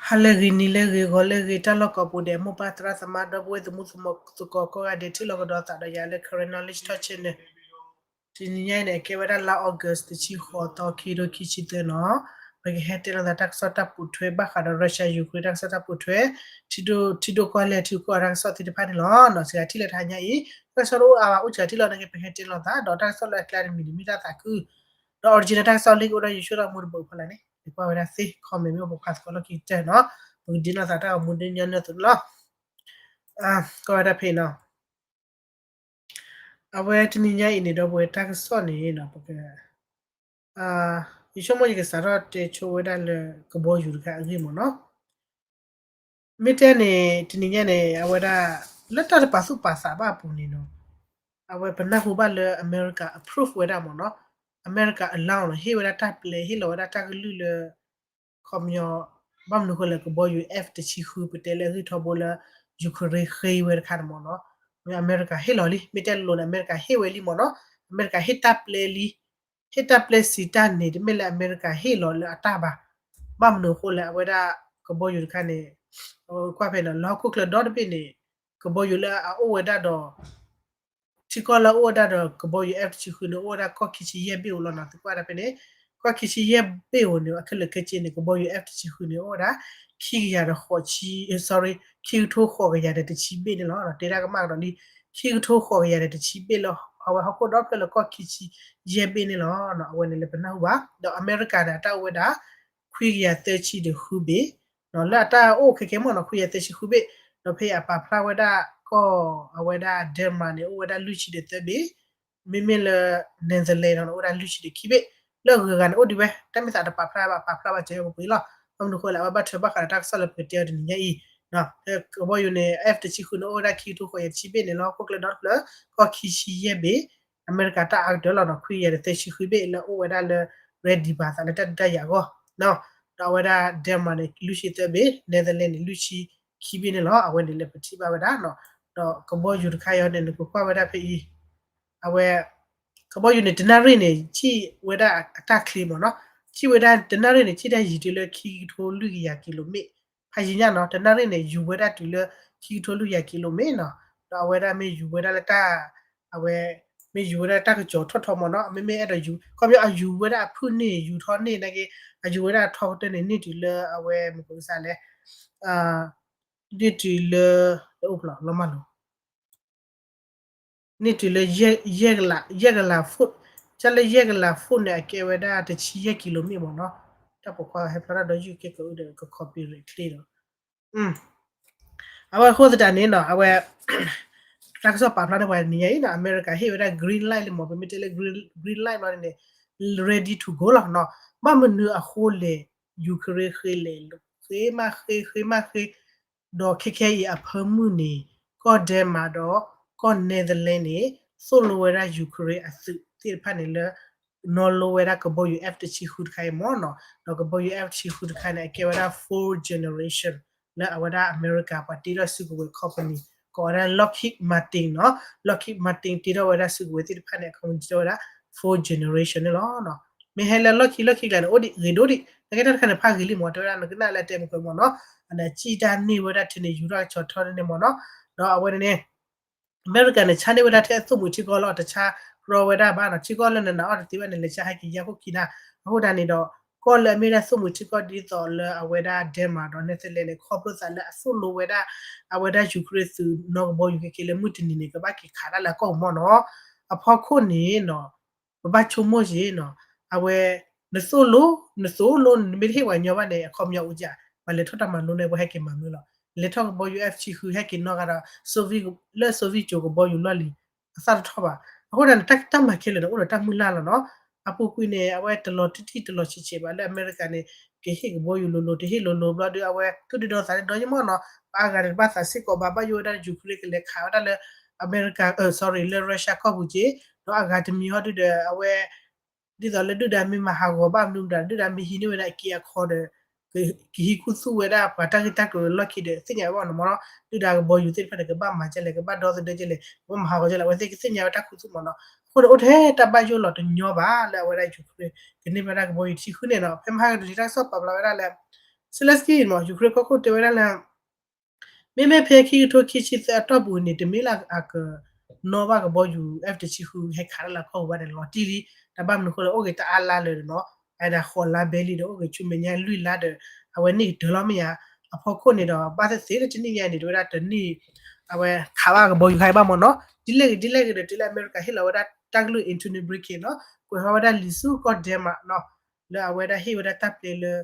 ဟါလၢအဂ့ၤ နံၤလၢအဂ့ၤ ဂီၤလၢအဂ့ၤ တၢ်လီၢ်ကိးပူၤဒဲး မိၢ်ပၢ်သရၣ်သမါ ဒီပုၢ်ဝဲၢ် သမူသကိးကိးဂၤဒဲး ထံၣ်လိာ်ကဒီးသးဒီးယၤလၢ Karen Knowledge Talk Channel တနံၤညါအံၤန့ၣ် အကဲဝဲဒၣ်လါ August တဆံဃိးသီ ခံကထိခံဆံသၢနီၤ. ပကဟဲတဲလိာ်သးတၢ်ကစီၣ်တၢ်ပိာ်ထွဲဘၣ်ဃးဒီး Russia Ukraine တၢ်ကစီၣ်တၢ်ပိာ်ထွဲ ထံဒိၣ်ထံဒိၣ်ကီၢ်လဲၢ် ထံကီၢ်တၢ်ကစီၣ်သ့ၣ်တဖၣ်န့ၣ်လီၤ. စှၤထံၣ်လၢတဟါညါအံၤ တၢ်ကစီၣ်တအိၣ်အါဘၣ် အိၣ်စှၤထံၣ်လီၤနာ်က့ ပဟဲတဲလိာ်သး ဒီးတၢ်ကစီၣ်လၢအကျါတမံၤန့ၣ် မ့ၢ်တၢ်သးခု ဒီး original တၢ်ကစီၣ်လၢကအိၣ်ဒီးယဆိကမိၣ်တဘၣ်ဖီလာ်န့ၣ် နကွၢ်ဝဲဒၣ်သ့ comment မ့ၢ်အိၣ်ပကွၢ်သကိးလီၢ်ခံကတၢၢ်နီၤ. ပကဒိးန့ၢ်သးတၢ်ဂီၤမူဒ်ညီနုၢ်အသိးန့ၣ်လီၤ. ကွၢ်ဝဲဒၣ်ဖဲအံၤနီၤ. အဝဲတနံၤညါအံၤန့ၣ်ဒီး ပဝဲတၢ်ကစီၣ်န့ၣ်နီၤ ပက ယဆိကမိၣ်ယကစးထီၣ်တဲဆိဝဲဒၣ်လၢကဘီယူၤတခါအဂ့ၢ်မ့ၢ်နီၤ. မ့ၢ်တဲန့ၣ် တနံၤညါန့ၣ် အဝဲဒၣ် လၢတၢ်တပာ်သူၣ်ပာ်သးဘၣ်အပူၤန့ၣ်နီၤ အဝဲပနၢ်ဟူဘၣ်လၢအမဲရကၤ approve ဝဲဒၣ်မ့ၢ်နီၤ. အမဲရကၤ allow နီၤ ဟ့ၣ်ဝဲဒၣ်တၢ်ပျဲ ဟ့ၣ်လီၤဝဲဒၣ်တၢ်ကလုၢ်လၢ ခီပညီ ဘၣ်မနုၤအဃိလဲၣ် ကဘီယူၤ F တဆံဃု ပတဲလၢအဂံၢ်ထီဘိလၢ Ukraine ဃ့ဝဲတခါန့ၣ်မ့ၢ်နီၤ. မ့ၢ်အမဲရကၤဟ့ၣ်လီၤလံ မ့ၢ်တဲလိၤန့ၣ် အမဲရကၤဟ့ၣ်ဝဲလံမ့ၢ်နီၤ. အမဲရကၤဟ့ၣ်တၢ်ပျဲလံ ဟ့ၣ်တၢ်ပျဲစံးတၢ်န့ၣ် တမ့ၢ်လၢအမဲရကၤဟ့ၣ်လီၤလၢအတၢ်ဘၣ်. ဘၣ်မနုၤအဃိလဲၣ် အဝဲဒၣ်ကဘီယူၤတခါန့ၣ် အဝဲကွၢ်ဖဲန့ၣ် လၢဟီၣ်ခိၣ်ချၢဒီတဘ့ၣ်န့ၣ် ကဘီယူၤလၢအအိၣ်ဝဲဒၣ်ဒီး ထံကီၢ်လၢအအိၣ်ဝဲဒၣ်ဒီးကဘီယူၤ F တဆံဃုန့ၣ် အိၣ်ဝဲဒၣ်ကီၢ်ခံဆံယဲၢ်ဘ့ၣ်ဧိၤလီၤနီၤ. သုကွၢ်ဒၣ်ဖဲန့ၣ် ကီၢ်ခံဆံယဲၢ်ဘ့ၣ်ဧိၤန့ၣ် အခဲလၢာ်ခဲဆ့န့ၣ် ကဘီယူၤ F တဆံဃုန့ၣ် အိၣ်ဝဲဒၣ် ခံကယၤဒီးဃိးဆံ sorry ခံကထိဃိးကယၤဒီးတဆံဘ့ၣ်န့ၣ်လီၤ. တဲဒၣ်ကမၣ်ကဒီးလံ ခံကထိဃိးကယၤဒီးတဆံဘ့ၣ်လၢ အဝဲဟီၣ်ခိၣ်ဒီဖျၢၣ်လၢကီၢ်ခံဆံယဲၢ်ဘ့ၣ်န့ၣ်လီၤ. အဝဲန့ၣ်လၢပနၢ်ဟူဘၣ် ဒီးအမဲရကၤန့ၣ် အတၢ်အိၣ်ဝဲဒၣ် ခွံကယၤသၢဆံဒီးဃုဘ့ၣ် လၢအတၢ်အိၣ်ခဲကဲမ့ၢ်နီၤ ခွံကယၤသၢဆံဃုဘ့ၣ် ဒီးဖဲအံၤအပာ်ဖျါဝဲဒၣ်ကီၢ် အဝဲဒၣ် Denmark န့ၣ် အိၣ်ဝဲဒၣ်လွံၢ်ဆံဒီးသၢဘ့ၣ် မ့မ့ၢ်လၢ Netherlands န့ၣ် အိၣ်ဝဲဒၣ်လွံၢ်ဆံဒီးခံဘ့ၣ် လၢအဂုၤအဂၤန့ၣ် အိၣ်ဒံးဝဲ တၢ်မ့ၢ်သးတပာ်ဖျါဘၣ် ပာ်ဖျါဘၣ်စၢၤပှဲၤပှဲၤလီၤ. ဘၣ်မနုၤအဃိလဲၣ် အဝဲဘၣ်ထွဲဘၣ်ဃးဒီးတၢ်ကစီၣ်လၢပကတဲအီၤတနံၤညါအံၤ ကဘီယူၤန့ၣ် F တဆံဃုန့ၣ် အိၣ်ဝဲဒၣ်ခံကထိဃိးကယၤတဆံဘ့ၣ်န့ၣ်လီၤ. ဟီၣ်ခိၣ်ချၢဒီတဖျၢၣ် ကီၢ်ခံဆံယဲၢ်ဘ့ၣ် အမဲရကၤတၢ်အါကတၢၢ်လီၤနီၤ ခွံကယၤဒီးသၢဆံဃုဘ့ၣ်လၢအိၣ်ဝဲဒၣ်လၢ ready ဘၣ်သးလၢတၢ်ဒုးတၢ်ယၤအဂီၢ် ဒီးအဝဲဒၣ် Denmark န့ၣ် လွံၢ်ဆံသၢဘ့ၣ် Netherlands န့ၣ် လွံၢ်ဆံခံဘ့ၣ်န့ၣ်လီၤ. အဝဲန့ၣ်လၢပထံၣ်ဘၣ်ဝဲဒၣ် ဒီးကဘီယူၤတခါအံၤန့ၣ် နကကွၢ်ဝဲဒၣ်ဖဲအံၤ အဝဲ ကဘီယူၤန့ၣ် တနၣ်ရံၣ်န့ၣ် ဆံၣ်ဝဲဒၣ်အတၢ်ချ့မ့ၢ်နီၤ ဆံၣ်ဝဲဒၣ်တနၣ်ရံၣ်န့ၣ် ဆံၣ်တၢ်ယံၤတုၤလၢ ခံကထိလွံၢ်ကယၤ kilometer ဖးယံၤညါနီၤ တနၣ်ရံၣ်န့ၣ် ယူၤဝဲဒၣ်တုၤလၢ ခံကထိလွံၢ်ကယၤ kilometer နီၤ ဒီးအဝဲဒၣ်မ့ၢ်ယူၤဝဲဒၣ်လၢတၢ် အဝဲ မ့ၢ်ယူၤဝဲဒၣ်တၢ်ကစီၤထီၣ်ထီမ့ၢ်နီၤ မ့မ့ၢ်အဲၣ်ဒိးယူၤ ခီပညီအယူၤဝဲဒၣ်အဖုၣ်န့ၢ် ယူၤထီၣ်န့ၢ်နာ်က့ အယူၤဝဲဒၣ်အထီကတၢၢ်န့ၣ် န့ၢ်တုၤလၢအဝဲမ့ၢ်ပကစၢ်လဲၣ် န့ၢ်တုၤလၢ လၢအိၣ်ဖျိလီၤမၢ်လိၤ န့ၢ်တုၤလၢ ယဲၢ်ကလး ယဲၢ်ကလး foot ကလၢယဲၢ်ကလး foot န့ၣ် အကဲဝဲဒၣ်တဆံယဲၢ် kilometer မ့ၢ်နီၤ တၢ်ပိာ်ခွါဟဲဖျါတၢ်ဒီးယုၢ်ကဲကအိၣ်ဒီးက copyright ချ့ဒီး အဝဲအဃိသတးန့ၣ်နီၤ အဝဲ တၢ်ကစီၣ်ပာ်ဖျါန့ၢ်ပှၤတနံၤညါအံၤနီၤ အမဲရကၤဟ့ၣ်ဝဲဒၣ် green light လံမ့ၢ် ပမ့ၢ်တဲလၢ green light ဘျီန့ၣ် ready to go လီၤနီၤ ဘၣ်မနုၤအဃိလဲၣ် Ukraine ဃ့လဲၣ် ဃ့မ့ၢ်ဃ့ ဃ့မ့ၢ်ဃ့ ဒီးခဲခဲအံၤအဖၢမုၢ်န့ၣ် ကီၢ် Denmark ဒီး ကီၢ် Netherlands န့ၣ် သိၣ်လိဝဲဒၣ် Ukraine အသုးသ့ၣ်တဖၣ်န့ၣ်လၢ နီၣ်လိဝဲဒၣ်ကဘီယူၤ F တဆံဃုတခါအံၤမ့ၢ်နီၤ ဒီးကဘီယူၤ F တဆံဃုတခါန့ၣ် အကဲဝဲဒၣ် four generation လၢအဝဲဒၣ်အမဲရကၤပှၤတ့ထီၣ်စုကဝဲၤ company ကိးဝဲဒၣ် Lockheed Martin နီၤ Lockheed Martin တ့ထီၣ်ဝဲဒၣ်စုကဝဲၤသ့ၣ်တဖၣ်န့ၣ် အ company တ့ထီၣ်ဝဲဒၣ် four generation န့ၣ်လီၤ. မ့ၢ်ဟဲလၢ Lockheed Lockheed ကျါန့ၣ် အိၣ်ဒံးဂ့ၤဒိၣ်ဒံး နကဲတၢ်တခါန့ၣ် ဖးဂ့ၤလံမ့ၢ် တဲဝဲဒၣ်နကနၣ်လၢတဲမုၢ်ကမ့ၢ်နီၤ အနစံၣ်တၢ်န့ၢ်ဝဲဒၣ်ထဲန့ၣ် ယူၤထီၣ်ကဆီထီၣ်န့ၣ်မ့ၢ်နီၤ ဒီးအဝဲန့ၣ် အမဲရကၤန့ၣ် ဆါန့ၢ်ဝဲဒၣ်ထဲအသိၣ်မှံၤထံကီၢ်လီၤ တဆါရီဝဲဒၣ်ဘၣ်နီၤ ထံကီၢ်လၢနနာ်အီၤတသ့ဘၣ်န့ၣ် လဲၤဆါဟဲက့ၤယါခိၣ်ခံနၤ အဃိဒၣ်န့ၣ်ဒီး ကီၢ်လၢအမ့ၢ်ဒၣ်သိၣ်မှံၤထံကီၢ်ဒ်သိးလၢအဝဲဒၣ် Denmark ဒီး Netherlands န့ၣ် ခီဖျိသးလၢအသိၣ်လိဝဲဒၣ် အဝဲဒၣ် Ukraine သုးနီၣ်ကဘီယူၤခဲက့ၤလၢမုၢ်တနံၤန့ၣ် ကဘၣ်က့ၤခးတၢ်လၢအကီၢ်ပူၤမ့ၢ်နီၤ အဖီခိၣ်န့ၣ်နီၤ ပဘၣ်ဆိကမိၣ်ယ့ၣ်နီၤ အဝဲ နသိၣ်လိ နသိၣ်လိ နမ့ၢ်တဟ့ၣ်ပှၤညီဘၣ်န့ၣ် အခီပညီအိၣ်ကၠၢ် ပှၤလဲၤထီၣ်တၢ်မၤလိန့ၣ် ပှၤဟဲက့ၤမၤမုာ်လီၤ လဲၤထီၣ်ကဘီယူၤ F ဆံဃု ဟဲက့ၤနီၣ်ဂၤဒီး Soviet လၢ Soviet ကၠိကဘီယူၤလီၢ်လံၤ အသၣ်တထီၣ်ဘၣ် အဃိဒၣ်န့ၣ် တၢ်မၤခဲလၢာ်န့ၣ် အိၣ်ဒီးတၢ်မုၢ်လၢ်လီၤနီၤ အပူၤကွံာ်န့ၣ် အဝဲတလီၤတံၢ်တံၢ်တလီၤဆဲးဆဲးဘၣ်လၢအမဲရကၤန့ၣ် ကဟ့ၣ်ကဘီယူၤလိၤလိၤ တဟ့ၣ်လိၤလိၤဘျီဒီး အဝဲသူၣ်ဒုဒီးသးဒုဒီးယမ့ၢ်နီၤ ပှၤအါဂၤန့ၣ်တဘၣ်သးစ့ၢ်ကီးဘၣ် ဘၣ်ယိၣ်ဝဲဒၣ် Ukraine ကလဲၤခးဝဲဒၣ်လၢ အမဲရကၤ sorry လၢ Russia ကီၢ်ပူၤက့ ဒီးအဂၤတမံၤဟီဒုဒီး အဝဲ ဒ်သိးလၢဒုၣ်ဒါမ့ၢ်မၤဟးဂီၤဘၣ်မနုၤမတၤ ဒုၣ်ဒါမ့ၢ်ဟံးန့ၢ်ဝဲဒၣ်အက့အခီဒီး ကဟံးခူသူၣ်ဝဲဒၣ်ပှၤတၢ်ဂ့ၢ်တၢ်ကျိၤလၢလီၢ်ခံဒီး သ့ၣ်ညါဘၣ်နီၤမ့ၢ်နီၤ ဒုၣ်ဒါကဘီယူၤသ့ၣ်တဖၣ်န့ၣ် ကဘၣ်မၤကဲလဲၣ် ကဘၣ်ဒီသဒၢကဲလဲၣ် ကဘၣ်မၤဟးဂီၤကဲလဲၣ် အဝဲသ့ၣ်ကသ့ၣ်ညါဝဲတၢ်ခူသူၣ်မ့ၢ်နီၤ အဃိန့ၣ် အိၣ်ထဲတၢ်ဘၣ်ယိၣ်လီၤတညီဘၣ်လၢအဝဲဒၣ် Ukraine ကန့ၢ်ဘၣ်ဒၣ်ကဘီယူၤတဆံဃုန့ၣ်နီၤ ဖဲမဟါကတလံၤတၢ်ကစီၣ်ပာ်ဖျါဝဲဒၣ်လၢ Zelenskyy မ့ၢ် Ukraine ကီၢ်ခိၣ်တဲဝဲဒၣ်လၢ မ့မ့ၢ်ဖဲခံကထိခံဆံသၢအတီၢ်ပူၤန့ၣ် တမ့ၢ်လၢအကနီၣ်ဘၣ်ကဘီယူၤ F တဆံဃု ဟဲခးတၢ်လၢအကီၢ်ပူၤဘၣ်န့ၣ်လီၤတံၢ်လံ, တၢ်ဘၣ်မနုၤအဃိလဲၣ် အိၣ်ဂ့ၤတၢ်အါလါလၢာ်ဒီးနီၤ, အဝဲဒၣ်ဃိးလါဘဲလံဒီး အိၣ်ဂ့ၤဆူမဲာ်ညါလွံၢ်လါဒီး အဝဲန့ၢ်ကတၢၢ်လီၤမ့ၢ်ဧါ, အဖီခိၣ်န့ၣ်ဒီး ဘၣ်သ့ၣ်သ့ၣ်လၢတနံၣ်ညါန့ၣ် တဝဲဒၣ်တနံၣ် အဝဲခးဘၣ်ကဘီယူၤခါအံၤဘၣ်မ့ၢ်နီၤ, ဒ်လဲၣ်ဂ့ၤဒ်လဲၣ်ဂ့ၤဒီး တုၤလၢအမဲရကၤဟ့ၣ်လီၤဝဲဒၣ်တၢ်ကလုၢ် Antony Blinken နီၤ, ကွဲးဟီဝဲဒၣ်လံာ်ဆူကီၢ် Denmark နီၤ, လၢအဝဲဒၣ်ဟ့ၣ်ဝဲဒၣ်တၢ်ပျဲလၢ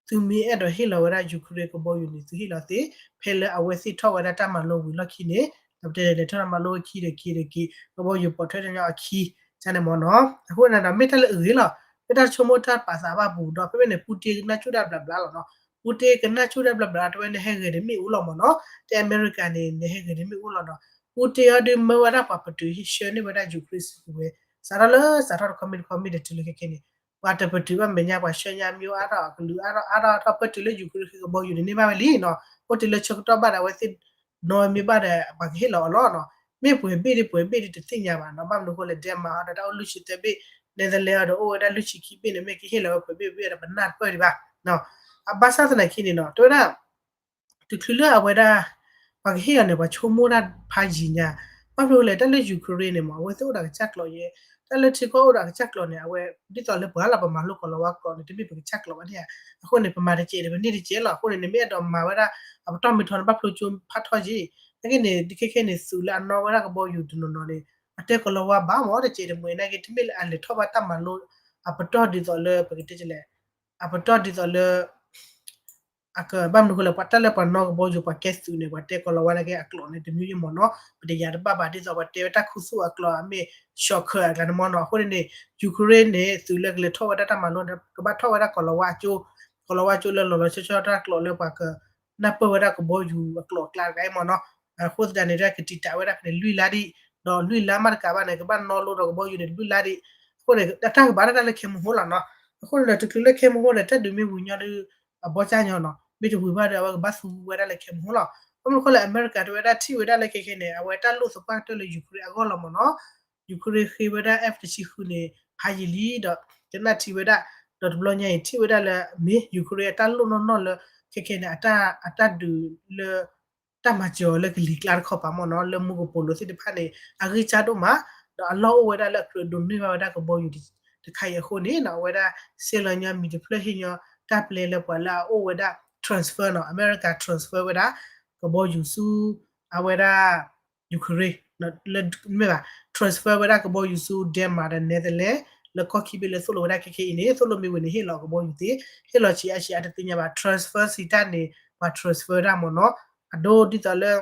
သုမ့ၢ်အဲၣ်ဒိးဟ့ၣ်လီၤဝဲဒၣ် Ukraine ကဘီယူၤန့ၣ် သုဟ့ၣ်လီၤသ့, ဖဲလၢအဝဲသ့ၣ်ထီၣ်ဝဲဒၣ်တၢ်မၤလိဝံၤလီၢ်ခံန့ၣ်, ဒီးပတဲလဲၤထီၣ်တၢ်မၤလိဝံၤခံဒီးခံဒီးက့ၤ ကဘီယူၤပိာ်ထွဲတညီအခံ ကန့ၣ်မ့ၢ်နီၤ, အဃိန့ၣ်ဒီး မ့ၢ်တၢ်လၢအဂ့ၤလီၤ, မ့ၢ်တၢ်ဆိကမိၣ်တၢ်ပာ်သးဘၣ်ပူၤဒီး ဖဲဖဲန့ၣ် Putin ကနၢ်ဆူၣ်တၢ်ဘျးဘျါလီၤနီၤ, Putin ကနၢ်ဆူၣ်တၢ်ဘျးဘျါ တဝဲန့ၣ်ဟဲဂဲၤန့ၣ်မ့ၣ်အူလီၤမ့ၢ်နီၤ, တဲအမဲရကၤန့ၣ် န့ၣ်ဟဲဂဲၤန့ၣ်မ့ၣ်အူလီၤနီၤ, Putin အီၤဒုးမၢဝဲဒၣ်ပှၤပတုာ်ဟ့ၣ်ဆှၢန့ၢ်ဝဲဒၣ် Ukraine စုကဝဲၤ, စးထီၣ်လၢစးထီၣ်တခီမ့ၢ်တခီမ့ၢ်ဒီးတုၤလၢခဲခဲန့ၣ် ပှၤတပတုာ်ဘၣ်မဲာ်ညါ ပှၤဆှၢညါမ့ၢ်အိၣ်အါထီၣ် အကလုာ်အါထီၣ်အါထီၣ်အါထီၣ် ပတုာ်လၢ Ukraine ဃ့ကဘီယူၤန့ၣ်န့ၢ်ဘၣ်ဝဲလံနီၤ, အိၣ်တုၤလၢဆၢကတီၢ်ဘၣ်ဒီး အဝဲသ့ၣ်နီၤမ့ၢ်ဘၣ်ဒီး ပှၤကဟ့ၣ်လီၤအီၤလီၤနီၤ, မ့ၢ်ပှဲၤဘ့ၣ်ဒ်ပှဲၤဘ့ၣ်ဒ်တသ့ၣ်ညါဘၣ်နီၤ, ဘၣ်မနုၤအဃိလဲၣ် Denmark အီၤဒီးတၢ်အိၣ်လွံၢ်ဆံသၢဘ့ၣ်, Netherlands အီၤဒီးအိၣ်ဝဲဒၣ်လွံၢ်ဆံခံဘ့ၣ်န့ၣ် မ့ၢ်ကဟ့ၣ်လီၤဝဲပှဲၤဘ့ၣ်ဘ့ၣ်ဒီး ပနၢ်တပၢၢ်ဒံးဘၣ်, အဘၣ်ဆၣ်သနာ်က့န့ၣ်နီၤ တဲဝဲဒၣ် တချုးလၢအဝဲဒၣ် ပှၤကဟ့ၣ်အီၤန့ၣ် ပှၤဆိကမိၣ်တၢ်ဖးယံၤညါ, ဘၣ်မနုၤလဲၣ် တၢ်လၢ Ukraine န့ၣ်မ့ၢ် အဝဲသ့ၣ်အိၣ်ဒီးကစၢ်ကျိာ်ယဲ, တၢ်လၢထံကီၢ်အိၣ်ဒီးကစၢ်ကျိာ်န့ၣ် အဝဲဒ်သိးလၢပှၤလီၤပမၤလိကီၤလၤဝါကျိာ်န့ၣ် တမ့ၢ်ပကစၢ်ကျိာ်ဘၣ်န့ၣ်ဧါ, အဃိန့ၣ် ပမၤတစဲးဒီးပန့ၢ်တစဲးလီၤ, အဃိန့ၣ် နမ့ၢ်အဲၣ်ဒိးမၤဝဲဒၣ် အပတီၢ်မ့ၢ်ထီန့ၣ် ဘၣ်ဖျိကၠိဖးထီယံၤ, နာ်က့န့ၣ် ခဲခဲန့ၣ် သုးလၢအနီၣ်ဝဲဒၣ်ကဘီယူၤတနီၤနီၤန့ၣ် အတဲကီၤလၤဝါဘၣ်မ့ၢ်တစဲးတမှဲၤ နာ်က့ တမ့ၢ်လၢအလဲၤထီၣ်ဘၣ်တၢ်မၤလိ အပတီၢ်ဒ်သိးလၢပကတဲလဲၣ် အပတီၢ်ဒ်သိးလၢ အကဘၣ်မနုၤဃိလဲၣ် ပှၤတၢ်လၢပှၤနီၣ်ကဘီယူၤ ပှၤကဲသုးန့ၣ် ပှၤတဲကီၤလၤဝါနာ်က့အကျိာ်န့ၣ် တမံၤမ့ၢ်မ့ၢ်နီၤ, ပတယာ်တဘၣ်ဘၣ် ဒ်သိးပှၤတဲဝဲတၢ်ခူသူၣ်အကျိာ် အမ့ၢ် shortcut အကျါန့ၣ်မ့ၢ်နီၤ, အဃိန့ၣ်န့ၣ် Ukraine န့ၣ် သုးလၢကလဲၤထီၣ်ဝဲဒၣ်တၢ်မၤလိန့ၣ် ကဘၣ်ထီၣ်ဝဲဒၣ်ကီၤလၤဝါကၠိ, ကီၤလၤဝါကၠိလၢလီၤလီၤဆီဆီတၢ်ကျိာ်လၢပှၤကနၢ်ပၢၢ်ဝဲဒၣ်ကဘီယူၤအကျိာ်အကျါတဂၤအံၤမ့ၢ်နီၤ, အဃိသတးန့ၣ် တၢ်ကတံာ်တာ်ဝဲဒၣ်ဖဲန့ၣ်လွံၢ်လါဒံး, ဒီးလွံၢ်လါမးတကးဘၣ်န့ၣ် ကဘၣ်နီၣ်လိဒီးကဘီယူၤန့ၣ်လွံၢ်လါဒံး, အဃိန့ၣ် တၢ်ကဘၣ်ဒၣ်တၢ်လၢခဲမုၢ်ဟိလီၤနီၤ, အဃိန့ၣ်ဒီး တချုးလၢခဲမုၢ်ဟိန့ၣ် တၢ်ဒုးမ့ၢ်ဝံၤညီဒီး အဘီကၢ်ညီနီၤ, မ့ၢ်တဝံၤဘၣ်ဒီး အဝဲကဘၣ်သူဝဲဒၣ်လၢခဲမုၢ်ဟိလီၤ, ဘၣ်မနုၤဃိလၢအမဲရကၤတဲဝဲဒၣ် ထံၣ်ဝဲဒၣ်လၢခဲခဲန့ၣ် အဝဲတၢ်လိၣ်သပှၢ်ကတၢၢ်လၢ Ukraine အဂီၢ်လီၤမ့ၢ်နီၤ, Ukraine ဃ့ဝဲဒၣ် F တဆံဃုန့ၣ် ဖးယံာ်လံဒီး ကနၣ်ထံဝဲဒၣ်, ဒီးတဘျီညါအံၤ ထံၣ်ဝဲဒၣ်လၢမ့ၢ် Ukraine အတၢ်လိၣ်နီၢ်နီၢ်လၢ ခဲခဲန့ၣ် အတၢ်ဒုးလၢ တၢ်မၤစၢၤအီၤလၢကလံၤကျါတခီပၤမ့ၢ်နီၤ, လၢမူကပိာ်လိၤသ့ၣ်တဖၣ်န့ၣ် အဂံၢ်စၢ်ဒိၣ်မး, ဒီးအလီၢ်အိၣ်ဝဲဒၣ်လၢအကြၢးဒိးန့ၢ်ဘၣ်ဝဲဒၣ်ကဘီယူၤတခါအံၤအဃိန့ၣ်နီၤ, အဝဲဒၣ် ဆဲးလီၤညီမံၤတဖျၢၣ်ဟ့ၣ်ညီ တၢ်ပျဲလၢပှၤလၢအအိၣ်ဝဲဒၣ် transfer နီၤ, အမဲရကၤ transfer ဝဲဒၣ် ကဘီယူၤဆူ အဝဲဒၣ် Ukraine လၢမ့ၢ်ဘၣ် transfer ဝဲဒၣ်ကဘီယူၤဆူ Denmark ဒီး Netherlands လၢကီၢ်ခံဘ့ၣ်လၢသိၣ်လိဝဲဒၣ်ခဲခဲအံၤန့ၣ် သိၣ်လိမ့ၢ်ဝံၤန့ၣ် ဟ့ၣ်လီၤကဘီယူၤသ့, ဟ့ၣ်လီၤဆံးအါဆံးအါတသ့ၣ်ညါဘၣ် transfer စံးတၢ်န့ၣ် ပှၤ transfer တၢ်မ့ၢ်နီၤ, အဒိဒ်သိးလၢ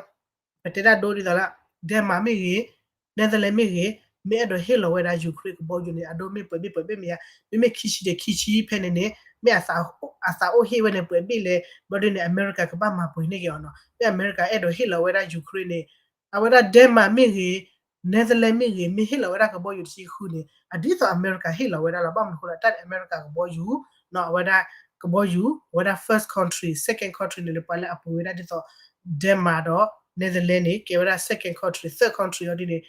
ပတဲဒၣ်ဒိဒ်သိးလၢ Denmark မ့ၢ်ဂ့ၤ Netherlands မ့ၢ်ဂ့ၤ, မ့ၢ်အဲၣ်ဒိးဟ့ၣ်လီၤဝဲဒၣ် Ukraine ကဘီယူၤန့ၣ် အဒိမ့ၢ်ပှဲၤဘ့ၣ်ပှဲၤဘ့ၣ်မ့ၢ်ဧါ, မ့မ့ၢ်ခံဆံဒီးခံဆံဖဲန့ၣ်န့ၣ် မ့ၢ်အသးအိၣ်ဟ့ၣ်ဝဲန့ၣ် ပှဲၤဘ့ၣ်လဲၣ်, ဘျီဒ်န့ၣ် အမဲရကၤကဘၣ်မၤပှဲၤန့ၢ်က့ၤအီၤနီၤ, မ့ၢ်အမဲရကၤအဲၣ်ဒိးဟ့ၣ်လီၤဝဲဒၣ် Ukraine န့ၣ် အဝဲဒၣ် Denmark မ့ၢ်ဂ့ၤ Netherlands မ့ၢ်ဂ့ၤ မ့ၢ်ဟ့ၣ်လီၤဝဲဒၣ်ကဘီယူၤတဆံဃုန့ၣ် အဒ်သိးအမဲရကၤဟ့ၣ်လီၤဝဲဒၣ်လီၤ, ဘၣ်မနုၤအဃိလဲၣ် တၢ်န့ၣ်အမဲရကၤကဘီယူၤ နီၤ အဝဲဒၣ် ကဘီယူၤ အဝဲဒၣ် first country, second country န့ၣ်လၢပှၤလၢအပှ့ၤဝဲဒၣ်ဒ်သိး Denmark ဒီး Netherlands န့ၣ် ကဲဝဲဒၣ် second country, third country အီၤဒ်န့ၣ်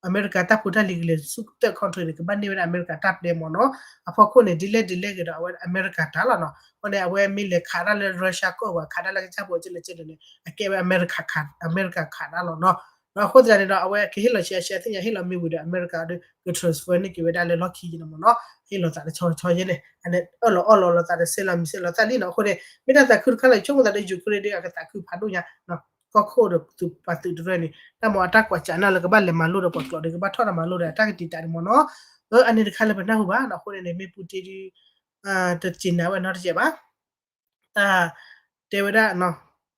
အမဲရကၤတၢ်ဖိတၢ်လံၤကလဲၤဆူ third country န့ၣ် ကဘၣ်န့ၢ်ဝဲဒၣ်အမဲရကၤတၢ်ပျဲမ့ၢ်နီၤ, အဖီခိၣ်န့ၣ် ဒ်လဲၣ်ဒ်လဲၣ်ဂ့ၤဒီး အဝဲအမဲရကၤတၢ်လီၤနီၤ, အဃိန့ၣ် အဝဲမ့ၢ်လဲၤခးတၢ်လၢ Russia ကီၢ်ပှၤခးတၢ်လၢကစၢ်ဖိကလဲၣ်ကလဲၣ်န့ၣ် အကဲဝဲအမဲရကၤ အမဲရကၤခးတၢ်လီၤနီၤ, ဒီးအဃိသတးန့ၣ်ဒီး အဝဲကဟ့ၣ်လီၤဆံးအါဆံးအါသ့ၣ်ညါ ဟ့ၣ်လီၤမ့ၢ်ဝံၤဒီး အမဲရကၤဒီး က transfer န့ၢ်က့ၤဝဲဒၣ်လၢလီၢ်ခံယဲန့ၣ်မ့ၢ်နီၤ, ဟ့ၣ်လီၤသးတဆီဆီယဲန့ၣ် အန့ၣ်အၢၣ်လီၤအီလီၤလီၤသးဒီး ဆဲးလီၤမံၤဆဲးလီၤသးလံနီၤ, အဃိန့ၣ် မ့ၢ်တၢ်သးခုတခါလၢ် ဆိကမိၣ်သးဒီး Ukraine ဒီး အကသးခုဖးဒိၣ်ညါ ကီၢ်ခိၣ်ဒီးသုးပှၤသုးတရၢန့ၣ် တၢ်မ့ၢ်အတၢ်ကွၢ်စးနၢ်လၢကဘၣ်လဲၤမၤလိဒီးပှၤကျိာ်ဒီး ကဘၣ်ထီၣ်တၢ်မၤလိဒီး အတၢ်ကတံာ်တာ်န့ၣ်မ့ၢ်နီၤ, အန့ၣ်တခါလၢပနၢ်ဟူဘၣ်နီၤ, အဃိန့ၣ်န့ၣ် မ့ၢ်ပူတ့ဒု တစံးနၤဝဲနီတစဲးဘၣ် တၢ်တဲဝဲဒၣ်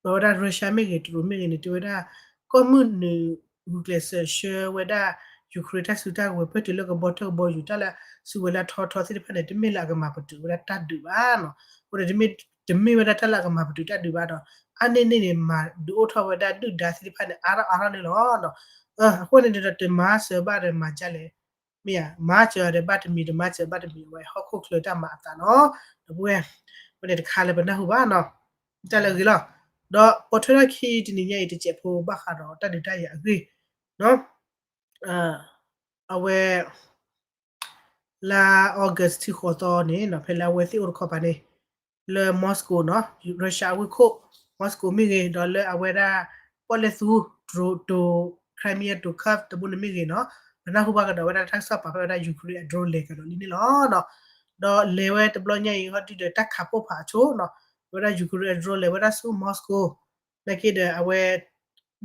ပဝဲဒၣ် Russia မ့ၢ်ဂ့ၤ တရူးမ့ၢ်ဂ့ၤန့ၣ် တဲဝဲဒၣ် ကီၢ်မုၢ်နုာ်ဂုာ်ကျဲးစၢးဆှၢဝဲဒၣ် Ukraine တၢ်စုတၢ်ကဝဲၤ ဖဲတုၤလၢကဘီထၢၣ်ကဘီယူၤ တၢ်လၢစုကဝဲၤလၢအထီထီသ့ၣ်တဖၣ်န့ၣ် တမ့ၢ်လၢအကမၤပတုာ်ဝဲဒၣ်တၢ်ဒုးဘၣ်နီၤ, အဃိန့ၣ် တမ့ၢ်ဝဲဒၣ်တၢ်လၢအကမၤပတုာ်တၢ်ဒုးဘၣ်ဒီး အါန့ၢ်န့ၣ်န့ၣ် မၤဒုးအိၣ်ထီၣ်ဝဲဒၣ်ဒုၣ်ဒါသ့ၣ်တဖၣ်န့ၣ် အါထီၣ်အါထီၣ်န့ၣ်လီၤ. အဃိန့ၣ်ဒီး တမၤစၢၤဘၣ်ဒီးမၤဒ်လဲၣ် မ့ၢ်ဧါ, မၤစၢၤဒီးဘၣ်တမံၤ တမၤစၢၤဘၣ်တမံၤ အဝဲဟီၣ်ခိၣ်ချၢတၢ်မၤအသးနီၤ, ဒီပုၢ်ဝဲၢ်, အဝဲန့ၣ်တခါလၢပနၢ်ဟူဘၣ်နီၤ, တၢ်လၢအဂ့ၤလီၤ. ဒီးပိာ်ထွဲထီၣ်ခံတနံၤညါအံၤ တစဲးဖိဘၣ်ဃးဒီးတၢ်ဒုးတၢ်ယၤအဂ့ၢ်, အဝဲ လါ August ထံဃိးသီန့ၣ် ဖဲလၢအဝဲသ့ၣ်အိၣ်တခီပၤန့ၣ် လၢ Moscow နီၤ, Russia အဝ့ၢ်ခိၣ် Moscow မ့ၢ်ဂ့ၤ, ဒီးလၢအဝဲဒၣ် ပီၣ်လဲၣ်သူ တိၤ တိၤ Crimea တိၤ Kyiv တဘိန့ၣ်မ့ၢ်ဂ့ၤနီၤ, ပနၢ်ဟူဘၣ်ကဒီးဝဲဒၣ်တၢ်ကစီၣ်ပာ်ဖျါဝဲဒၣ် Ukraine အ drone လဲၤကဒီးလံန့ၣ်လီၤ. ဒီးလဲၤဝဲတဘျီညါအံၤ ဟီဒုဒီးတၢ်ခးပိၢ်ဖးအဆိနီၤ, ဝဲဒၣ် Ukraine အ drone လဲၤဝဲဒၣ်ဆူ Moscow နာ်က့ဒီး အဝဲ ဒ်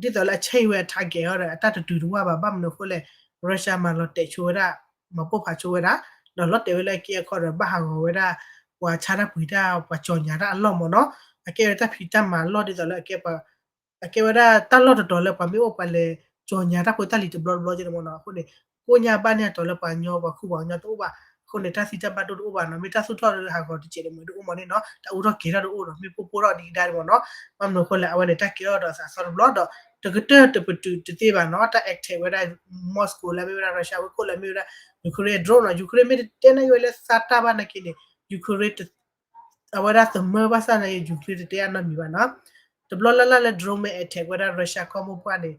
သိးလၢအ change ဝဲအ target အီၤဒီး အတၢ်တတုၤတဝၢ်ဘၣ်, ဘၣ်မနုၤအဃိလဲၣ် Russia မၤလီၤတဲာ်ဆိဝဲဒၣ်, မၤပိၢ်ဖးဆိဝဲဒၣ်, ဒီးလီၤတဲာ်ဝဲလၢအက့အခီဒီး ဘၣ်ဟးဂီၤဝဲဒၣ် ပှၤဆါတၢ်ပှ့ၤတၢ် ပှၤကၠီၤညါတၢ်အလီၢ်မ့ၢ်နီၤ, အကဲဝဲတၢ်ဖံးတၢ်မၤအလီၢ်ဒ်သိးလၢအကဲ အကဲဝဲဒၣ်တၢ်လီၢ်တတီၤလၢပှၤမ့ၢ်အိၣ်ပှၤလဲၤကၠီၤညါတၢ်ဖိတၢ်လံၤတဘျီတဘျီကဲန့ၣ်မ့ၢ်နီၤ, အဃိန့ၣ် ကိးညါဘၣ်န့ၢ်အတီၤလၢပှၤကညီပှၤခူပှၤကညီတအိၣ်ဘၣ်, အဃိန့ၣ် တၢ်သံတၢ်ဘၣ်ဒိၣ်တအိၣ်ဘၣ်နီၤ, မ့ၢ်တၢ်သူၣ်ထီၣ်လၢဟးဂီၤတစဲးန့ၣ်မ့ၢ်တအိၣ်မ့ၢ်န့ၣ်နီၤ, တၢ်အူထီၣ်ကဲၤထီၣ်တအိၣ်ဒီး မ့ၢ်ပိၢ်ပိၢ်ထီၣ်ဒံးကဒါန့ၣ်မ့ၢ်နီၤ, ဘၣ်မနုၤအဃိလဲၣ် အဝဲန့ၣ်တၢ်ကဲထီၣ်ဒီးအသးအသီတဘျီဒီး တကတၢၢ်တပတုာ်တသ့ဘၣ်နီၤ, တၢ် attack ဝဲဒၣ် Moscow လၢမ့ၢ်ဝဲဒၣ် Russia ဝ့ၢ်ခိၣ်လၢမ့ၢ်ဝဲဒၣ် Ukraine အ drone နီၤ, Ukraine မ့ၢ်တတဲနာ်က့ဝဲလၢသါတၢ်ဘၣ်နာ်က့န့ၣ် Ukraine အဝဲဒၣ်သမၢဘၣ်ဆၣ်နာ်က့ Ukraine တတဲအနီတမံၤဘၣ်နီၤ, တဘျီလၢ်လၢ်လၢ drone မ့ၢ် attack ဝဲဒၣ် Russia ကီၢ်မိၢ်ပှၢ်န့ၣ်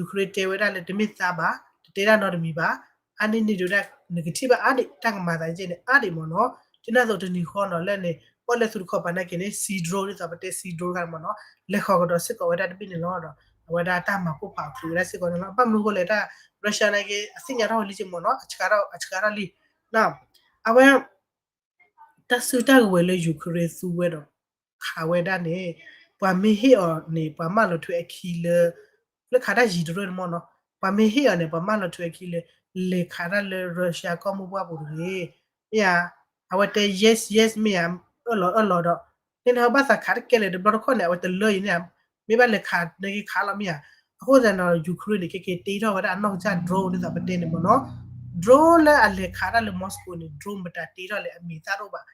Ukraine တဲဝဲဒၣ်လၢတမ့ၢ်သါဘၣ်, တတဲဒၣ်နီတမံၤဘၣ်, အါန့ၢ်န့ၣ်ဒုးဒၣ် နကထံၣ်ဘၣ်အါဒံး တၢ်ကမၤသးကဲန့ၣ် အါဒံးမ့ၢ်နီၤ, ဒ်န့ၣ်အသိးတနံၤဃီနီၤ လၢန့ၣ် ပီၣ်လဲၣ်သူတခီပၤနာ်က့န့ၣ် sea drone ဒ်သိးပတဲ sea drone တခါန့ၣ်မ့ၢ်နီၤ, လဲၤဃီၤကဒီးစ့ၢ်ကီးဝဲဒၣ်တဘ့ၣ်န့ၣ်လီၤဒီး အဝဲဒၣ်တၢ်မၤပိၢ်ဖးအီၤချုးဝဲဒၣ်စ့ၢ်ကီးန့ၣ်လီၤ, ဘၣ်မနုၤအဃိလဲၣ် တၢ် Russia နာ်က့ အသ့ၣ်ညါထီၣ်ဝဲလံက့မ့ၢ်နီၤ, အဆှးထီၣ် အဆှးထီၣ်လံ, အဝဲ တၢ်စုတၢ်ကဝဲၤလၢ Ukraine သူဝဲဒီး ခးဝဲဒၣ်န့ၣ် ပှၤမ့ၢ်ဟ့ၣ်အီၤန့ၣ် ပှၤမၢလီၤထွဲအခံလၢ လၢခးတၢ်ယံၤတရၢန့ၣ်မ့ၢ်နီၤ, ပှၤမ့ၢ်ဟ့ၣ်အီၤန့ၣ် ပှၤမၢလီၤထွဲအခံလၢ လဲၤခးတၢ်လၢ Russia ကီၢ်မိၢ်ပှၢ်ပူၤတဂ့ၤ, မ့ၢ်ဧါ, အဝဲတဲ yes yes မ့ၢ်ဧါ, အၢၣ်လီၤအၢၣ်လီၤဒီး န့ၣ်နဟဲဘၣ်သးခးတကဲလၢာ်တဘျီတခီၣ်န့ၣ် အဝဲတလၢအံၤန့ၣ် မ့ၢ်ဘၣ်လဲၤခးနက့ခးလီၤမ့ၢ်ဧါ, အဃိသတးန့ၣ် Ukraine န့ၣ် ကက့ၤတ့ထီၣ်ဝဲဒၣ်အနီၢ်ကစၢ် drone ဒ်သိးပတဲန့ၣ်မ့ၢ်နီၤ, drone လၢအလဲၤခးတၢ်လၢ Moscow န့ၣ် drone မတၤတ့ထီၣ်လဲၣ် အမံၤသၣ်တအိၣ်ဘၣ်,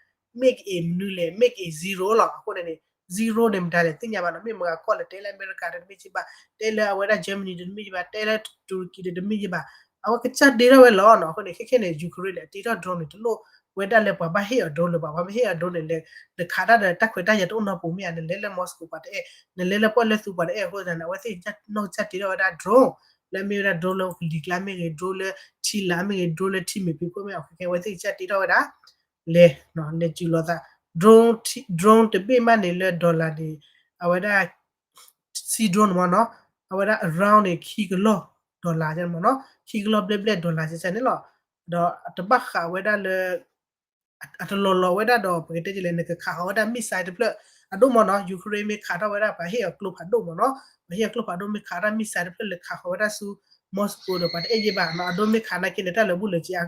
MiG အံၤ မနုၤလဲၣ် MiG အံၤ zero လီၤ, အဃိန့ၣ် zero န့ၣ် မတၤလဲၣ် သ့ၣ်ညါဘၣ်နီၤ, မ့ၢ်မတၤကီၢ်လဲၣ် တဲလၢအမဲရကၤဒီးတမ့ၢ်က့ဘၣ်, တဲလၢအဝဲဒၣ် Germany ဒီးတမ့ၢ်က့ဘၣ်, တဲလၢ Turkey ဒီးတမ့ၢ်က့ဘၣ်, အဝဲကစၢ်တ့ထီၣ်ဝဲလီၤနီၤ, အဃိန့ၣ် ခဲခဲန့ၣ် Ukraine န့ၣ် အတ့ထီၣ် drone န့ၣ် တလိၣ်ဝဲဒၣ်လၢပှၤဘၣ်ဟ့ၣ်အီၤ drone လၢၤဘၣ်, ပှၤမ့ၢ်ဟ့ၣ်အီၤ drone န့ၣ် လဲၤခးတၢ်ဒီးတၢ်ခွဲးတၢ်ယာ်တအိၣ်နီတပူၤမ့ၢ်ဧါ, နလဲၤလၢ Moscow ပှၤတအဲၣ်, နလဲၤလၢပီၣ်လဲၣ်သူပှၤတအဲၣ်, အဃိသတးန့ၣ် အဝဲသ့ၣ်နီၢ်ကစၢ်တ့ထီၣ်ဝဲဒၣ် drone လၢမ့ၢ်ဝဲဒၣ် drone လၢကလံၤကျါမ့ၢ်ဂ့ၤ, drone လၢထံလာ်မ့ၢ်ဂ့ၤ, drone လၢထံမ့ၢ်ဖံးခိၣ်မ့ၢ် အဃိခဲအဝဲသ့ၣ်ကစၢ်တ့ထီၣ်ဝဲဒၣ် လဲၤ လဲၤစူၤလီၤသး drone, drone တဘ့ၣ်မးန့ၣ်လၢ dollar န့ၣ် အဝဲဒၣ် sea drone န့ၣ်မ့ၢ်နီၤ, အဝဲဒၣ် around န့ၣ် ခံကလီၢ် dollar မ့ၢ်နီၤ, ခံကလီၢ်ဘျဲၣ်ဘျဲၣ် dollar န့ၣ်လီၤ. ဒီးအတဘၣ်ဃးဝဲဒၣ်လၢ အတလီၤလီၤဝဲဒၣ်ဒီး ပကတဲဒ်လဲၣ် နကခးဃီၤဝဲဒၣ် missile တဖျၢၣ်အဒိၣ်မ့ၢ်နီၤ, Ukraine မ့ၢ်ခးထီၣ်ဝဲဒၣ် ပှၤဟ့ၣ်အီၤကျိဖးဒိၣ်မ့ၢ်နီၤ, ပှၤဟ့ၣ်အီၤကျိဖးဒိၣ် မ့ၢ်ခးထီၣ် missile တဖျၢၣ်လဲၤခးဃီၤဝဲဒၣ်ဆူ Moscow ဒီး ပှၤတအဲၣ်ယဲဘၣ်နီၤ, အဒိမ့ၢ်ခးနာ်က့န့ၣ် တၢ်လၢာ်ဘူၣ်လၢာ်စ့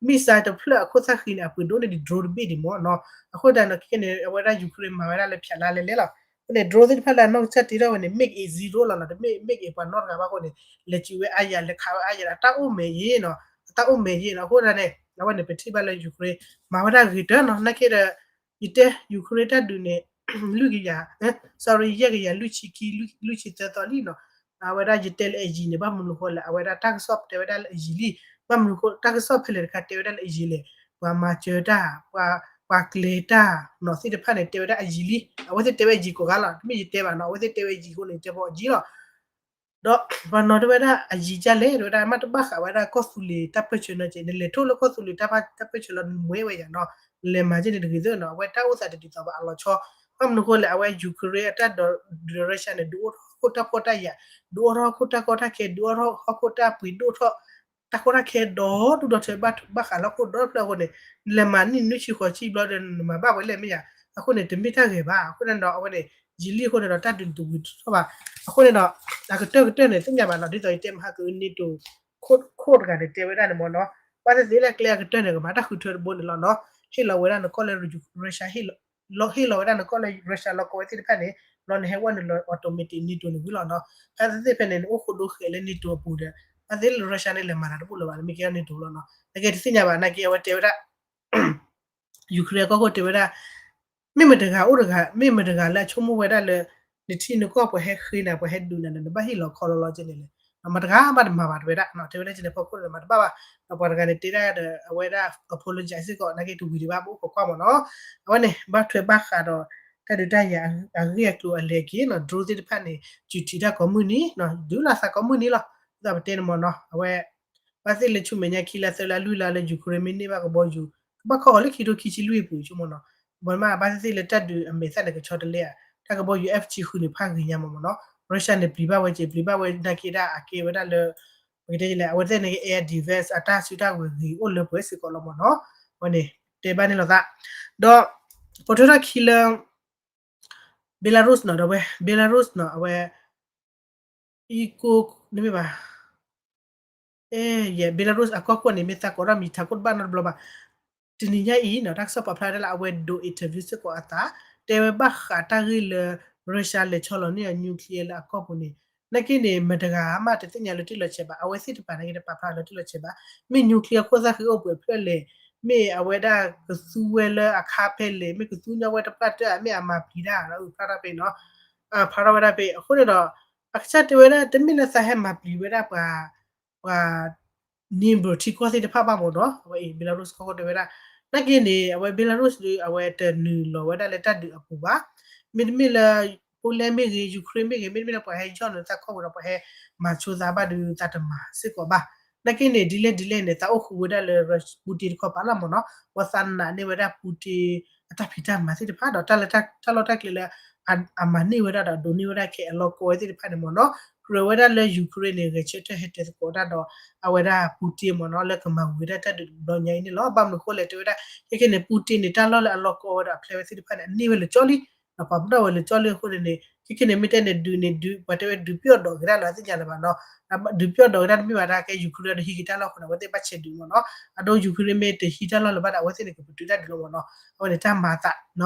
missile တဖျၢၣ်အခိၣ်သၣ်ဃံန့ၣ် အပှ့ၤဒိၣ်န့ၢ်ဒံး drone တဘ့ၣ်ဒံးမ့ၢ်နီၤ, အဃိသတးန့ၣ် ခဲန့ၣ် အဝဲဒၣ် Ukraine မၤဝဲဒၣ်လၢဖျးလါလဲလဲလီၤ. အဃိန့ၣ် drone သ့ၣ်တဖၣ်လၢအနီၢ်ကစၢ်တ့ထီၣ်ဝဲန့ၣ် MiG အံၤ zero လီၤနီၤ, တမ့ၢ် MiG အံၤ ပှၤနီတဂၤဘၣ်အဃိန့ၣ် လဲၤစူၤဝဲအါယၤ လဲၤခးဝဲအါယၤဒီး တၢ်အိၣ်မဲာ်ယံၤနီၤ, တၢ်အိၣ်မဲာ်ယံၤနီၤ, အဃိသတးန့ၣ် အဝဲန့ၣ် ပထံၣ်ဘၣ်လၢ Ukraine မၤဝဲဒၣ်ဂ့ၤတၢၢ်နီၤ, နာ်က့ဒီး ယတဲ Ukraine တၢ်ဒုးန့ၣ် လွံၢ်ကယၤ sorry ယဲၢ်ကယၤလွံၢ်ဆံခံ လွံၢ်ဆံသၢသီလံနီၤ, အဝဲဒၣ်ယတဲလၢအယံၤန့ၣ် ဘၣ်မနုၤဃိလဲၣ် အဝဲဒၣ်တၢ်ကစီၣ်တဲဝဲဒၣ်လၢအယံၤလံ, ဘၣ်မနုၤဃိ တၢ်ကစီၣ်ဖဲလဲၣ်တခါတဲဝဲဒၣ်လၢအယံၤလဲၣ်, ပှၤမၤစၢၤတၢ်, ပှၤ, ပှၤကျဲၤတၢ်နီၤသ့ၣ်တဖၣ်န့ၣ် တဲဝဲဒၣ်အယံၤလံ, အဝဲသ့ၣ်တဲဝဲအယံၤကိးဂၤလီၤ, တမ့ၢ်ယတဲဘၣ်နီၤ, အဝဲသ့ၣ်တဲဝဲအယံၤအဃိန့ၣ် ယတဲဖဲအယံၤလီၤ. ဒီးပှၤနီၤတဲဝဲဒၣ်အယံၤဒ်လဲၣ် တဲဝဲဒၣ် မ့ၢ်တဘၣ်ဃးဝဲဒၣ်ကီၢ်သူလ့ၤတၢ်ပၢၢ်ဆၢနီၤက့ နလဲၤထိၣ်လၢကီၢ်သူလ့ၤတၢ်ပၢၢ်ဆၢလီၤ နမွဲဝဲယၤနီၤ, လဲၤမၤက့န့ၣ်တဂ့ၤသ့နီၤ, အဝဲတၢ်အိၣ်သးတဒ်သိးဘၣ်အလီၤဆီ, ဘၣ်မနုၤဃိလဲၣ် အဝဲ Ukraine အတၢ်ဒီး Russia န့ၣ် ဒုးအိၣ်ထီၣ်ဟီၣ်ခိၣ်တၢ်ဖှီၣ်တၢ်ယာ်, ဒုးအိၣ်ထီၣ်ဟီၣ်ခိၣ်တၢ်ကီတၢ်ခဲ, ဒုးအိၣ်ထီၣ်ဟီၣ်ခိၣ်တၢ်ပှ့ၤဒိၣ်ထီၣ် တၢ်ကီတၢ်ခဲဒီဒူၣ်ဒီထၢ ဘၣ်ဃးလၢဟီၣ်ခိၣ်ဒီဖျၢၣ်အဃိန့ၣ်, နလဲၤမၤနံၣ်နွံဆံဃိးဆံဘျီဒီး နမၤဘၣ်ဝဲလဲၣ်မ့ၢ်ယၤ, အဃိန့ၣ် တမ့ၢ်တၢ်ဂ့ၤဘၣ်, အဃိန့ၣ်ဒီး အဝဲန့ၣ် ယံာ်လံအဃိန့ၣ်ဒီး တၢ်ဒုးတဝံၤထီၣ်ဘၣ်, အဃိန့ၣ်ဒီး အကတၢၢ်ကတၢၢ်န့ၣ် သ့ၣ်ညါဘၣ်နီၤ, ဒ်သိးယတဲမဟါက NATO ခိၣ်တဂၤန့ၣ် တဲဝဲဒၣ်န့ၣ်မ့ၢ်နီၤ, ဘၣ်သ့ၣ်သ့ၣ်လၢကျဲအကတၢၢ်န့ၣ် ကမၤတၢ်ဃုထၢတဘိန့ၣ်လီၤနီၤ, ဟ့ၣ်လီၤဝဲဒၣ်နကီၢ်လၢ Russia ဟ့ၣ်လီၤဝဲဒၣ်နကီၢ်လၢ Russia လီၢ်ကဝီၤသ့ၣ်တဖၣ်န့ၣ် ဘျီနဟဲဝဲနုာ်လီၤ automatic NATO န့ၣ်ဝံၤလီၤနီၤ, ဘၣ်သ့ၣ်သ့ၣ်ဖဲန့ၣ် နအိၣ်ဃိဒိဃဲးလၢ NATO အပူၤဒီး ဘၣ်သ့ၣ်လၢ Russia န့ၣ် လဲၤမၤတၢ်တဘူၣ်လၢၤဘၣ်, နမ့ၢ်ကဲထီၣ် NATO လီၤနီၤ, နာ်က့တသ့ၣ်ညါဘၣ်, နာ်က့အဝဲတဲဝဲဒၣ် Ukraine အကီၢ်ခိၣ်တဲဝဲဒၣ် မ့ၢ်မတၤတဂၤအိၣ်တဂၤ မ့ၢ်မတၤတဂၤလၢအဆိကမိၣ်ဝဲဒၣ်လၢ နထံနကီၢ်ပှၤဟဲဃ့နၤ ပှၤဟဲဒုးနၤဒီး နဘၣ်ဟ့ၣ်လီၤခီလီၤလီၤကဲန့ၣ်လဲၣ်, မတၤတဂၤဘၣ်တမၤဘၣ်တဲဝဲဒၣ်, တဲဝဲဒၣ်ကဲန့ၣ်ဖီခိၣ်န့ၣ် မၤတဘၣ်ဘၣ်, ဒီးပှၤတဂၤန့ၣ်တဲဒၣ်ဒီး အဝဲဒၣ် apologize စ့ၢ်ကီး နာ်က့တဝံၤဒံးဘၣ် ပအိၣ်ခိးကွၢ်မ့ၢ်နီၤ, အဝဲန့ၣ် ဘၣ်ထွဲဘၣ်ဃးဒီး တၢ်ဒုးတၢ်ယၤအဂ့ၢ်အကျိၤအလဲၤက့ၤနီၤ, drone သ့ၣ်တဖၣ်န့ၣ် စူၤထံးတၢ်ကိးမုၢ်နံၤနီၤ, ဒုးလီၤသးကိးမုၢ်နံၤလီၤ, ဒ်သိးပတဲန့ၣ်မ့ၢ်နီၤ, အဝဲ ဘၣ်သ့ၣ်လၢဆူမဲာ်ညါခံလါသၢလါလွံၢ်လါလၢ Ukraine မ့ၢ်န့ၢ်ဘၣ်ကဘီယူၤ ကဘၣ်ခီဂီၤလၢခံထိခံဆံလွံၢ်အပူၤဆိကမိၣ်နီၤ, ဝဲမ့ၢ်ဘၣ်သ့ၣ်သ့ၣ်လၢတၢ်ဒုးအမဲာ်သၣ်န့ၣ် ကဆီတလဲဧါ, တၢ်ကဘီယူၤ F ဆံဃုန့ၣ် ဖးဂ့ၤညါမးမ့ၢ်နီၤ, Russia န့ၣ် ပျံၤဘၣ်ဝဲက့ၤ ပျံၤဘၣ်ဝဲနာ်က့ဒၣ်အကဲဝဲဒၣ်လၢ ပကတဲလဲၣ် အဝဲသ့ၣ်န့ၣ် air defense အတၢ်စုတၢ်ဝဲၤဂ့ၤအိၣ်လၢပှဲၤစ့ၢ်ကီးလီၤမ့ၢ်နီၤ, အဝဲန့ၣ် တဲဘၣ်န့ၣ်လိာ်သး, ဒီး ပိာ်ထွဲထီၣ်ခံလၢ Belarus နီၤ ဒီးဝဲ Belarus နီၤ အဝဲ အံကိ နမ့ၢ်ဘၣ် အဲ ယဲ Belarus အကီၢ်ခိၣ်န့ၣ် မ့ၢ်သးကိးထီၣ်မံၤထးခိၣ်တဘၣ်နီတဘျီဘၣ်. တနံၤညါအံၤနီၤ တၢ်ကစီၣ်ပာ်ဖျါဝဲဒၣ်လၢ အဝဲဒိး interview စ့ၢ်ကီးအသး တဲဝဲဘၣ်ဃးတၢ်ဂ့ၢ်လၢ Russia လဲၤဆီလီၤန့ၢ်အီၤ nuclear လၢအကီၢ်ပူၤန့ၣ် နာ်က့န့ၣ် မတဂၤမးတသ့ၣ်ညါလၢတ့ၢ်လီၤဆဲးဘၣ်. အဝဲသ့ၣ်တဖၣ်နာ်က့ တပာ်ဖျါလၢတ့ၢ်လီၤဆဲးဘၣ်. မ့ၢ် nuclear ခိၣ်သၣ်ဃံအိၣ်ပှဲၤဖျၢၣ်လဲၣ်, မ့ၢ်အဝဲဒၣ်ကသူဝဲလၢအခါဖဲလဲၣ်, မ့ၢ်ကသူညီဝဲတပှၢ်တၢၢ်ဧါ, မ့ၢ်အမၤပျံၤတၢ်ဧါ, ဖျါထီၣ်ဖဲနီၤ ဖျါထီၣ်ဝဲဒၣ်ဖဲ အဃိန့ၣ်ဒီး အကစၢ်တဲဝဲဒၣ် တမ့ၢ်လၢသးဟဲမၤပျံၤဝဲဒၣ်ပှၤ ပှၤ neighbor ထံကီၢ်သ့ၣ်တဖၣ်ဘၣ်မ့ၢ်နီၤ, အဝဲအံၤ Belarus ကီၢ်ခိၣ်တဲဝဲဒၣ် နာ်က့န့ၣ် အဝဲ Belarus ဒီး အဝဲတနုာ်လီၤဝဲဒၣ်လၢတၢ်ဒုးအပူၤဘၣ်. မ့တမ့ၢ်လၢ Poland မ့ၢ်ဂ့ၤ Ukraine မ့ၢ်ဂ့ၤ မ့တမ့ၢ်လၢပှၤဟဲယီၢ်လၢသးကီၢ်ပူၤဒီး ပှၤဟဲမၤဆိသးဘၣ်ဒီး သးတမၤစ့ၢ်ကီးဘၣ်. နာ်က့န့ၣ် ဒ်လဲၣ်ဒ်လဲၣ်န့ၣ် သးအိၣ်ဃုာ်ဝဲဒၣ်လၢ Putin တခီပၤလီၤမ့ၢ်နီၤ, ဝဲသးနာ်န့ၢ်ဝဲဒၣ် Putin အတၢ်ဖံးတၢ်မၤသ့ၣ်တဖၣ်ဒီး တၢ်လီၢ်တၢ်ကျဲလၢ အမၤန့ၢ်ဝဲဒၣ်ဒီး ဒိးန့ၢ်ဝဲဒၣ်ခဲအလီၢ်ကီဝဲသ့ၣ်တဖၣ်န့ၣ်မ့ၢ်နီၤ, ကြၢးဝဲဒၣ်လၢ Ukraine န့ၣ် ဂဲၤဆၢထၢၣ်ဟဲတဲသကိးတၢ်ဒီး အဝဲဒၣ် Putin မ့ၢ်နီၤ လၢကမၤဝံၤဝဲဒၣ်တၢ်ဒုးတဘျီညါအံၤန့ၣ်လီၤ. ဘၣ်မနုၤအဃိလဲၣ်တဲဝဲဒၣ် ခဲကနံၣ်န့ၣ် Putin န့ၣ် တၢ်လီၢ်လၢအလီၢ်ကီဝဲဒီးအဖျဲဝဲသ့ၣ်တဖၣ်န့ၣ် အန့ၢ်ဝဲလၢာ်ကၠီလံ, ဒီးပှၤပနီၣ်ဝဲလၢာ်ကၠီလံအဃိန့ၣ်န့ၣ် ခဲကနံၣ်န့ၣ် မ့ၢ်တဲန့ၣ် ဒုးန့ၣ် ဒုး ပှၤတဲဝဲဒုးပျီၢ်ဒီးက့ၤတၢ်လီၤ သ့ၣ်ညါလၢၤဘၣ်နီၤ, ဒုးပျီၢ်ဒီးက့ၤတၢ်တမ့ၢ်ဘၣ်တၢ်ကဲ Ukraine ဒီးဟံးက့ၤတၢ်လီၢ်အဃိန့ၣ် အဝဲသ့ၣ်ဘၣ်ဆဲးဒုးမ့ၢ်နီၤ, အဒိ Ukraine မ့ၢ်တဟံးတၢ်လီၢ်လၢၤဘၣ်ဒီး အဝဲသ့ၣ်န့ၣ် ကပတုာ်တၢ်ဒုးလီၤမ့ၢ်နီၤ, အဝဲန့ၣ်တၢ်မၤသး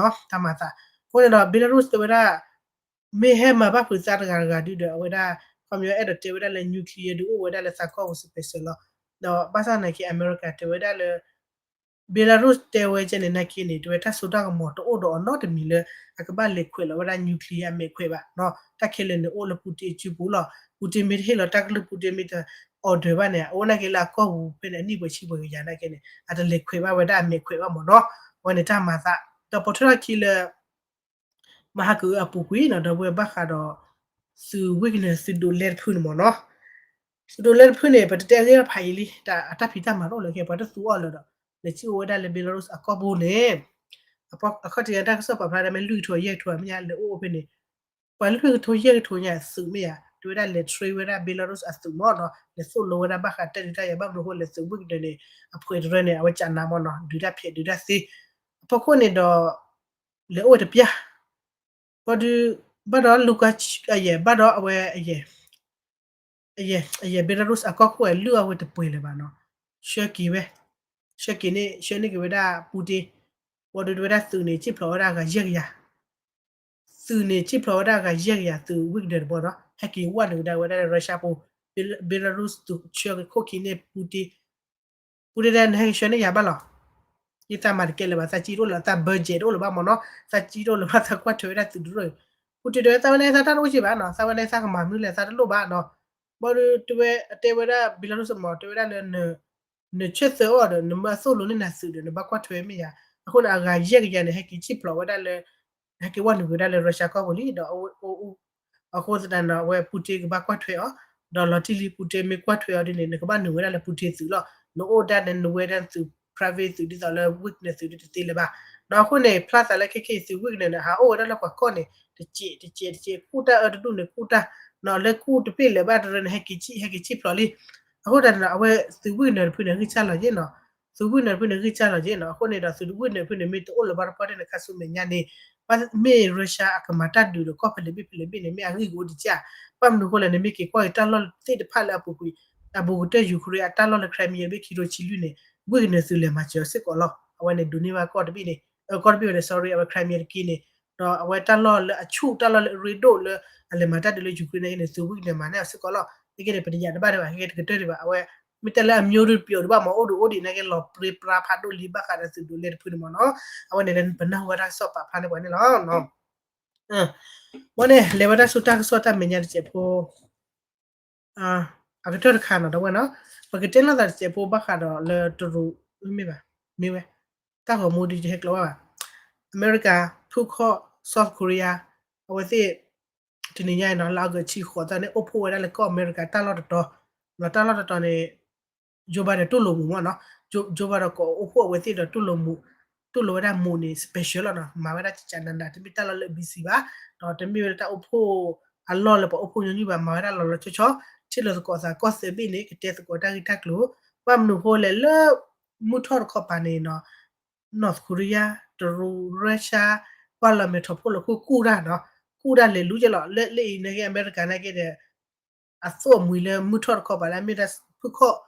တၢ်မၤသး, အဃိန့ၣ်ဒီး Belarus တဲဝဲဒၣ် မ့ၢ်ဟဲမၤဘၣ်ဖုးသးတဂၤတဂၤဒုဒီး အဝဲဒၣ် ခီပညီအဲၣ်ဒိးတဲဝဲဒၣ်လၢ nuclear ဒုးအိၣ်ဝဲဒၣ်လၢသးကီၢ်ပူၤ special လီၤ. ဒီးဘၣ်ဆၣ်နာ်က့ အမဲရကၤတဲဝဲဒၣ်လၢ Belarus တဲဝဲကဲန့ၣ် နာ်က့န့ၣ် တဲဝဲတၢ်စိတၢ်ကမီၤတအိၣ်ဒီးအီၤနီတမံၤလၢ အကဘၣ်လဲၤခွဲးလီၤဝဲဒၣ် nuclear အမဲာ်ခွဲးဘၣ်နီၤ, တၢ်ခဲလၢာ်န့ၣ်အိၣ်လၢ Putin အစုပူၤလီၤ. Putin မ့ၢ်တဟ့ၣ်လီၤတၢ်ကလုၢ် Putin မ့ၢ်တ order ဘၣ်န့ၣ် အအိၣ်နာ်က့လၢအကီၢ်ပူၤဖဲန့ၣ် အနံၣ်ပှဲၤဆံပှဲၤကယၤနာ်က့န့ၣ် အတလဲၤခွဲးဘၣ်ဝဲဒၣ်အမဲာ်ခွဲးဘၣ်မ့ၢ်နီၤ, အဝဲန့ၣ်တၢ်မၤသး, ဒီးပိာ်ထွဲထီၣ်ခံလၢ မဟါကအုအပူၤကွံာ်နီၤ ဒီပုၢ်ဝဲၢ်ဘၣ်ဃးဒီး သုး Wagner သုးဒိးလဲတဖုန့ၣ်မ့ၢ်နီၤ, သုးဒိးလဲတဖုန့ၣ် ပတတဲအဂ့ၢ်ဖးအံၤလံ တၢ်အတၢ်ဖံးတၢ်မၤတအိၣ်လၢၤကဲ ပှၤတသူအီၤလၢၤဒီး လဲၤစံၣ်အိၣ်ဝဲဒၣ်လၢ Belarus အကီၢ်ပူၤန့ၣ်, အခီၣ်ထံးတၢ်ကစီၣ်ပာ်ဖျါဒၣ်မ့ၢ်လွံၢ်ကထိယဲၢ်ကထိမ့ၢ်ညါလဲၤအိၣ်အိၣ်ဖဲန့ၣ်, ပှၤလွံၢ်ကထိယဲၢ်ကထိညါသုးမ့ၢ်ဧါ တဲဝဲဒၣ်လဲၤ train ဝဲဒၣ် Belarus အသုးမ့ၢ်နီၤ လဲၤသိၣ်လိဝဲဒၣ်ဘၣ်ဃးတၢ်ဒုးတၢ်ယၤ ဘၣ်မနုၤအဃိလဲၣ် သုး Wagner န့ၣ် အဖှဲးတရၢန့ၣ် အဝဲကနးမ့ၢ်နီၤ ဒုးတၢ်ဖျဲးဒုးတၢ်သ့, အဖီခိၣ်န့ၣ်ဒီး လဲၤအိၣ်ဝဲတပျၢ် ဘၣ်ဒီး ဘၣ်ဒီး Luka အယဲၢ် ဘၣ်ဒီးအဝဲ အယဲၢ် အယဲၢ် Belarus အကီၢ်ခိၣ်ဝဲလုၢ်အီၣ်ဝဲတပှဲၤလၢၤဘၣ်နီၤ, ဆှၢက့ၤဝဲ, ဆှၢက့ၤန့ၣ် ဆှၢန့ၢ်က့ၤဝဲဒၣ် Putin, ဘၣ်ဒီးတဝဲဒၣ်သုးန့ၣ် စံၣ်ဖျိးဝဲဒၣ်အဂၤယဲၢ်ကယၤ သုးန့ၣ် စံၣ်ဖျိးဝဲဒၣ်အဂၤယဲၢ်ကယၤသုး Wagner တဘီဒီး ဟဲက့ၤဝဲနုာ်ကဒါဝဲဒၣ်လၢ Russia ပူၤ, Belarus သုးဆှၢက့ၤခိၣ်ခံန့ၣ် Putin, Putin တဲ နဟဲက့ၤဆှၢန့ၢ်ယၤဘၣ်လီၤ, ယသးမၤတကဲလၢၤဘၣ် သးစံၣ်တအိၣ်လၢၤ သး budget တအိၣ်လၢၤဘၣ်မ့ၢ်နီၤ သးစံၣ်တအိၣ်လၢၤဘၣ် သးကွၢ်ထွဲဝဲဒၣ်သုးတရၢၢ်, Putin တဲဝဲ သးဝဲန့ၣ်သးတၢ်တအိၣ်က့ဘၣ်နီၤ သးဝဲန့ၣ်သးကမၤမနုၤလဲၣ် သးတလိၣ်ဘၣ်နီၤ, ဘၣ်ဒီးတဝဲတဲဝဲဒၣ် Belarus မ့ၢ် တဲဝဲဒၣ်လၢ နဆၢသၢအီၤဒီး နမၢအသိၣ်လိန့ၢ်နၤသုးဒီး နဘၣ်ကွၢ်ထွဲမ့ၢ်ယၤ, အဃိန့ၣ် အဂၤယဲၢ်ကယၤန့ၣ် ဟဲက့ၤစံၣ်ဖျိးဝဲဒၣ်လၢ ဟဲက့ၤဝဲနုာ်ဝဲဒၣ်လၢ Russia ကီၢ်ပူၤလံ ဒီး အဃိသတးန့ၣ် အဝဲ Putin ကဘၣ်ကွၢ်ထွဲအီၤ, ဒီးလီၤတံၢ်လံ Putin မ့ၢ်ကွၢ်ထွဲအီၤဒ်န့ၣ် နကဘၣ်နုာ်ဝဲဒၣ်လၢ Putin သုးလီၤ, နအိၣ်ဒၣ်န့ၣ် နဝဲဒၣ်သုး private သုးဒ်သိးလၢ Wagner သုးဒ်တသ့လၢၤဘၣ်, ဒီးအဃိန့ၣ် ဖျါသးလၢခဲခဲအံၤသုး Wagner န့ၣ် ဟးအိၣ်ဝဲဒၣ်လၢပှၤကီၢ်န့ၣ် တစဲးတစဲးတစဲး ကူၣ်တၢ်အၢတဒူၣ်န့ၣ် ကူၣ်တၢ် နီၤ လၢကူၣ်တပ့ၢ်လၢၤဘၣ်တရၢန့ၣ် ဟဲက့ၤစံၣ် ဟဲက့ၤစံၣ်ဖျိးလံ, အဃိသတးန့ၣ် အဝဲသုး Wagner တဖုန့ၣ် ဂံၢ်စၢ်လီၤက့နီၤ, သုး Wagner တဖုန့ၣ် ဂံၢ်စၢ်လီၤက့နီၤ, အဃိန့ၣ်ဒီးသုး Wagner တဖုန့ၣ် မ့ၢ်တအိၣ်လၢၤဘၣ်တပှၢ်တၢၢ်န့ၣ် ခါဆူမဲာ်ညါန့ၣ် မ့ၢ် Russia အကမၤတၢ်ဒုးဒီးကီၢ်ဖဲလဲၣ်ဘ့ၣ်ဖဲလဲၣ်ဘ့ၣ်န့ၣ် မ့ၢ်အဂံၢ်ကအိၣ်တကၢ်, ဘၣ်မနုၤအဃိလဲၣ်န့ၣ် မ့ၢ်က့ၤကွၢ်က့ၤတၢ်လီၢ်သ့ၣ်တဖၣ်လၢအပူၤကွံာ် အဘူးကတၢၢ် Ukraine အတၢ်လီၢ်လၢ Crimea ဘ့ၣ်ခံကထိဆံလွံၢ်န့ၣ် Wagner သုးလဲၤမၤစၢၤအီၤစ့ၢ်ကီးလီၤ, အဝဲန့ၣ်ဒိးန့ၢ်ဘၣ်ကီၢ်တဘ့ၣ်န့ၣ် ကီၢ်တဘ့ၣ်ဝဲန့ၣ် sorry အဝဲ Crimea တက့ၢ်န့ၣ်, ဒီးအဝဲတၢ်လီၢ်လၢအဆူၣ် တၢ်လီၢ်လၢအရ့ဒိၣ်လၢ အလဲၤမၤတၢ်ဒုးလၢ Ukraine န့ၣ် သုး Wagner မၤန့ၢ်အီၤစ့ၢ်ကီးလီၤ, အဂ့ၢ်န့ၣ် ပတယာ်တဘၣ်ဒံးဘၣ် ဟဲက့ၤတကတၢၢ်ဒံးဘၣ်, အဝဲ မ့ၢ်တၢ်လၢအမျိုး တပျီၤဒံးဘၣ်မ့ၢ် အိၣ်ဒံးအိၣ်ဒံးနာ်က့ လီၤပြ့ပြါဖးဒိၣ်လံ ဘၣ်ဃးဒီးသုးဒိးလဲတဖုန့ၣ်မ့ၢ်နီၤ, အဝဲန့ၣ်လၢပနၢ်ဟူဘၣ်တၢ်ကစီၣ်ပာ်ဖျါန့ၢ်ပှၤန့ၣ်လီၤ. ဝဲန့ၣ် လဲၤဝဲတၢ်စိတၢ်ကစီၣ်တၢ်မဲာ်ညါတစဲးဖိ အကတၢၢ်တခါနီၤ ဒီပုၢ်ဝဲၢ်နီၤ, ပကတဲလိာ်သးတစဲးဖိဘၣ်ဃးဒီးလၢတရူး မ့ၢ်ဘၣ် မ့ၢ်ဝဲ တၢ်ဂီၤမူဒ်ယဟဲကျိးဘၣ်ဘၣ်, အမဲရကၤ ဖုခီၣ် South Korea အဝဲသ့ၣ် တနံၤညါအံၤနီၤ လၢအီကူးဆံဃိးသီန့ၣ် အိၣ်ဖှိၣ်ဝဲဒၣ်လၢကီၢ်အမဲရကၤတၢ်လီၢ်တတီၤ, တၢ်လီၢ်တတီၤန့ၣ် Joe Biden တူၢ်လိာ်မုာ်မ့ၢ်နီၤ, Joe Biden ကအိၣ်ဖှိၣ်အဝဲသ့ၣ်ဒီးတူၢ်လိာ်မုာ် တူၢ်လိာ်ဝဲဒၣ်မူးန့ၣ် special လီၤနီၤ, မၤဝဲဒၣ်ကကနနၤ တမ့ၢ်တၢ်လီၢ်လၢ busy ဘၣ်, ဒီးတမ့ၢ်ဝဲဒၣ်တၢ်အိၣ်ဖှိၣ်အလီၢ်လၢပှၤအိၣ်ဖှိၣ်ညီနုၢ်ဘၣ်, မၤဝဲဒၣ်လီၤလီၤဆီဆီ, ထံၣ်လိာ်သကိးသးကီၢ်သဲးဘ့ၣ်န့ၣ် ကတဲသကိးတၢ်ဂ့ၢ်တၢ်ကျိၤ, ဘၣ်မနုၤအဃိလဲၣ်လၢ မုၢ်ထီၣ်တခီပၤန့ၣ်နီၤ North Korea တရူး Russia ကွၢ်လီၤမဲာ်ထီၣ်ဖှိၣ်လီၤခိၣ်ကူၣ်တၢ်နီၤ, ကူၣ်တၢ်လဲၤလူၤက့လီၤ, လၢလၢအံၤနာ်က့ အမဲရကၤနာ်က့ဒီး အသိၣ်အမှံၤလၢမုၢ်ထီၣ်တခီပၤလၢအမ့ၢ်ဒၣ်ဖုခီၣ်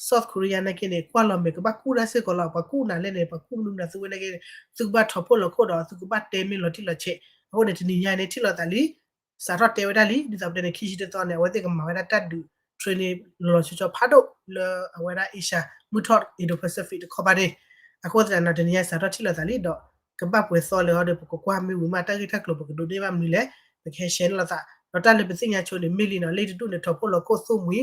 South Korea နာ်က့န့ၣ် ကွၢ်လီၤမဲာ်ကဘၣ်ကူၣ်တၢ်စ့ၢ်ကီးလီၤ, ပှၤကူၣ်နၤလဲၣ်န့ၣ် ပှၤကူၣ်မနုၤမနုၤသုဝဲနာ်က့, သုကဘၣ်ထီၣ်ဖှိၣ်လီၤခိၣ်ဒီး သုကဘၣ်တဲမ့ၢ်လီၤတံၢ်လီၤဆဲး, အဃိန့ၣ် တနံၤညါန့ၣ် ထံၣ်လိာ်သးလံ, စးထီၣ်တဲဝဲဒၣ်လံ, ဒ်သိးပတဲန့ၣ် ခံဆံတသီန့ၣ် အဝဲသ့ၣ်ကမၤဝဲဒၣ်တၢ်ဒုး training လီၤလီၤဆီဆီဖးဒိၣ်လၢအဝဲဒၣ် Asia မုၢ်ထီၣ် Indo-Pacific တခီပၤန့ၣ်, အဃိသတးန့ၣ် တနံၤညါစးထီၣ်ထံၣ်လိာ်သးလံဒီး ကဘၣ်ပှဲၤသီလၢဟီဒီး ပကကွၢ်မ့ၢ်ဝံၤမး တၢ်ဂ့ၢ်တၢ်ကျိၤပကဒိးန့ၢ်ဘၣ်မနုၤလဲၣ်, ပကဟဲ share န့ၢ်လိာ်သး, ဒီးတၢ်လၢပသ့ၣ်ညါဆိန့ၣ် မ့ၢ်လံနီၤ, လၢတဒူၣ်န့ၣ် ထီၣ်ဖှိၣ်လီၤခိၣ်သိၣ်မှံၤကူၣ်တၢ်,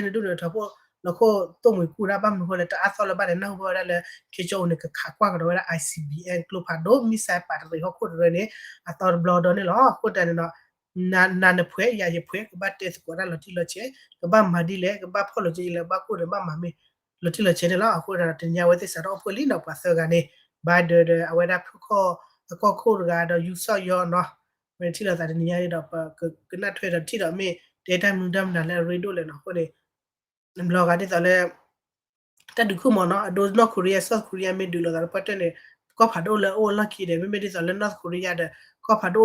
လၢနဒူၣ်န့ၣ် ထီၣ်ဖှိၣ်လီၤခိၣ်သိၣ်မှံၤကူၣ်တၢ်, ဘၣ်မနုၤအဃိလဲၣ် တၢ်အါသီလၢဘၣ်န့ၣ် နၢ်ဟူဘၣ်ဝဲဒၣ်လၢ ခ့ကၠီအိၣ်န့ၣ် ကခးကွၢ်ကဒီးဝဲဒၣ် I C B M ကျိဖးဒိၣ် missile ပာ်တရံးဟီၣ်ခိၣ်တရၢန့ၣ် အသီတဘျီဒီးန့ၣ်လီၤ. အဃိသတးန့ၣ်ဒီး နၤနၢၤနဖှဲး ယၤယဖှဲး ကဘၣ်တဲသကိးတၢ်လီၤတံၢ်လီၤဆဲး, ကဘၣ်မၤဒ်လဲၣ် ကဘၣ်ဖီၣ်လိာ်က့လဲၣ် ဘၣ်ကိၢ်ဒီးဘၣ်မၤမ့ၢ်လီၤတံၢ်လီၤဆဲးန့ၣ်လီၤ. အဃိသတးဒီး တနံၤညါအဝဲသ့ၣ်စးထီၣ်အိၣ်ဖှိၣ်လံနီၤ, ပှၤသၢဂၤန့ၣ် Biden ဒီးအဝဲဒၣ်ဖုခီၣ်အကီၢ်ခိၣ်တဂၤဒီး ယူၤစီၣ်ယီနီၤ, ဝဲထံၣ်လိာ်သးတနံၤညါန့ၣ်ဒီး ပကနၣ်ထွဲဒီးထံၣ်ဒီးမ့ၢ်တဲတၢ်မနုၤတၢ်မနုၤလၢအရ့ဒိၣ်လဲၣ်နီၤ. အဃိန့ၣ် ဘျီဂၤဒ်သိးလၢ တၢ်ဒုးခိၣ်မးနီၤ, အဒိ North Korea South Korea မ့ၢ်ဒုးလိာ်သးတပှၢ်တၢၢ်န့ၣ် ကီၢ်ဖးဒိၣ်အိၣ်လၢအအိၣ်အလီၢ်ခံဒီး မ့မ့ၢ်ဒ်သိးလၢ North Korea ဒီး ကီၢ်ဖးဒိၣ်အိၣ်လၢအလီၢ်ခံ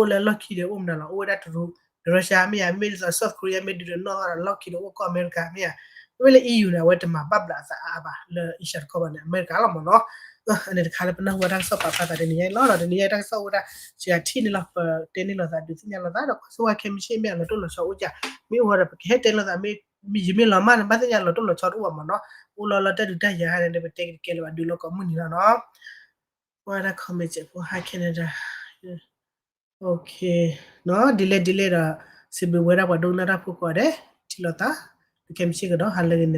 ဒီး အိၣ်မနုၤလီၤ, အိၣ်ဝဲဒၣ်တရူး Russia မ့ၢ်ဧါ, မ့မ့ၢ်ဒ်သိး South Korea မ့ၢ်ဒုးဒီး နီၢ်ဒီးလီၢ်ခံဒီး အိၣ်ကီၢ်အမဲရကၤမ့ၢ်ဧါ, မ့မ့ၢ်လၢ E U န့ၣ် အဝဲတမၤဘၣ်ဘျးအသးအါအါဘၣ်, လၢ Asia တခီဘၣ်န့ၣ် အမဲရကၤလီၤမးနီၤ. အန့ၣ်တခါလၢပနၢ်ဟူဝဲတၢ်ကစီၣ်ပာ်ဖျါသးတနံၤညါအံၤလီၤ. ဒီးတနံၤညါအံၤတၢ်ကစီၣ်အိၣ်ဝဲဒၣ် စှၤထံၣ်န့ၣ်လီၤ, ပတဲန့ၢ်လိာ်သး ဒုးသ့ၣ်ညါလိာ်သးဒီး ကွၢ်စိဝါခဲမုၢ်ဆ့ၣ်မ့ၢ်အလီၤတိၢ်လီၤဆီအိၣ်ကၢ်, မ့ၢ်အိၣ်ဒီး ပကဟဲတဲလိာ်သး မ့ၢ်ယမ့ၢ်လီၤမၢ်န့ၣ် ဘၣ်သ့ၣ်ညါလီၤတိၢ်လီၤဆီတအိၣ်ဘၣ်မးနီၤ, အိၣ်လီၤလၢတၢ်ဒုးတၢ်ယၤန့ၣ် ပတဲက့ၤတကဲလၢၤဘၣ် ဒုးလီၤကိးမုၢ်နံၤလီၤနီၤ. ကွၢ်ဒၣ် comment စဲးဖိ Hi Canada, ဒ်လဲၣ်ဒ်လဲၣ်ဒီး စံးဘျုးဝဲဒၣ်ပှၤဒိကနၣ်တၢ်ဖိကိးဂၤဒဲး, ထံၣ်လိာ်သး ခဲမုၢ်ဆ့ၣ်ကဒီး ဟါလၢဂ့ၤန့ၣ်